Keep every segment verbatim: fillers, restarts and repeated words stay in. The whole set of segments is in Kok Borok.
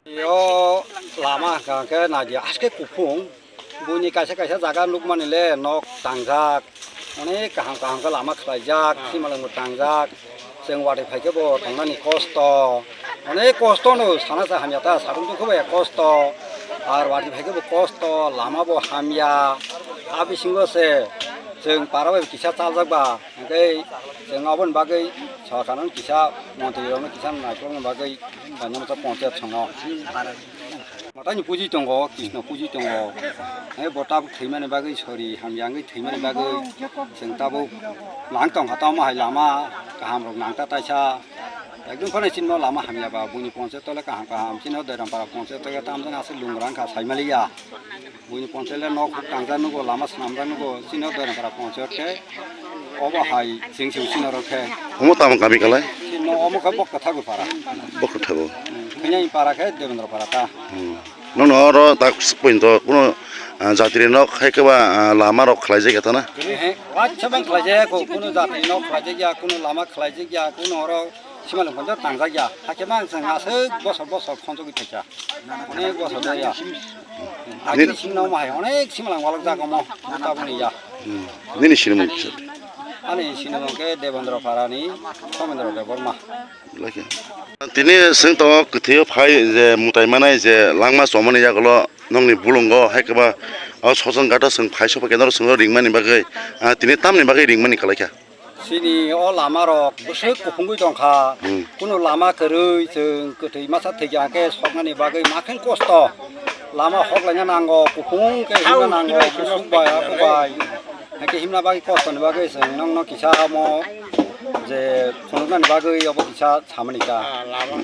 Yo lama hwnkha khe naidi aske kuphung. Buini kaisa kaisa jaga nukmani le nok tangjak. Onek kaham kaham khe lama khlaijak, simalwngbo tangjak. Chwng watwi phai khe bo tongnani kosto. Onek kosto no sana cha hamya ta, satung tong khe bo kosto. Ar watwi phai khe bo kosto, lama bo hamya. A bisingo se chwng para bai kisa chaljak ba. Hwnkhe chwng aboni bagwi sorkarno kisa montri rokno kisa naikolna bagwi panchayat songo. Matani puji tongo, Krishna puji tongo. Hai bo tabuk thwimani bagwi sori hamya wngwi thwimani bagwi chwng tabuk lang tongkha tamo hai lama kaham rok nangta taisa. Ekdom phano chini lama hamya ba buini panchayat tole kaham kaham chini Doirampara panchayat tole tamjani aswk lungra wngkha saimaliya. Buini panchayat le nok huk tangjak nugo, lama swnamjak nugo, chini o Doirampara panchayat khe obo hai chwng se chini oro khe. Omo tamo kami kalai? Chini omo khe Bokta Thakur para. Bokta Thakur. Thwinai para khe Debendra para ta. Hmm. Nono oro tak pointo kuno, ah, jatri nok hai khe ba, ah, lama rok khlaijak ya ta na? Ehe, waisa bang khlaijak ya, kuno jatri nok khlaijak ya, kuno lama khlaijak ya, kuno oro simalwng panchayat tangjak ya. Hakhe mang chwng aswk bosor bosor khonjogwi thaisa. Onek bosor jaya. Agini singno omo hai onek simalang walok jago omo, tabukni ya. Hmm. Nini sinimung kisa? Ani sinimung khe Debendra Parani Somendra Debbarma. Tini seng tongo kwthwio phai je mutai manai je langma chomani yagulo nongni bulungo hai khe ba o Sosonghato chwng phai sokha khe noro chwngno ringmani bagwi, ah, tini tamni bagwi ringmani kalaikha? Chini o lama rok bwswk kuphungwi tongkha. Hmm. Kunu lama kwrwi chwng kwthwi masa thwikya khe soknani bagwi makhe kosto. Lama hoklaina nango, kuphung khe himna nango, bwswk bai, abo bai. Hakhe himna bagwi kostoni bagwi chwng nongno kisa omo je phunuknani bagwi obo kisa samani kha.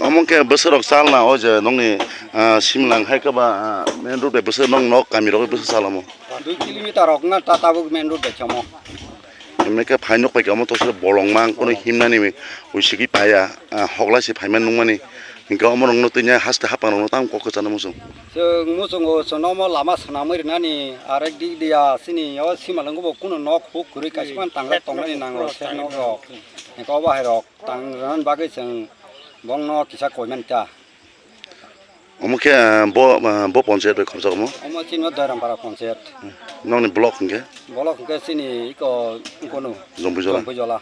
Omo khe bwswk rok chalna o je nongni, ah, simlang hai khe ba, ah, main road bai bwswk nong nok kami rok bwswk chalamo? Dui kilometer rok wngna ta tabuk main road bai khe omo. Himnai khe phai nuk pai khe omo tosle bolong mang, kunu himnani uisigwi paiya, ah, hokla se phaimani nukmani. Hinkhe omo rokno twinya haste hapang rokno tamo kok kwchana muchung. Chwng muchungo chwngno omo lama swnamwi rwnani, arek dik diya, chini o simalwngbo kunu nok huk kwrwi kaisa phano tangjak tongnani nango, sek nok rok. Hinkhe obo hai rok tang rwnani bagwi chwng bongno kisa koimani ta. Omo khe, ah, bo, ah, bo panchayat bai khoroksa omo? Omo chini o Doirampara panchayat. Nokni block hwnkhe? Block hwnkhe chini iko, ikono. Jompuijola. Jompuijola.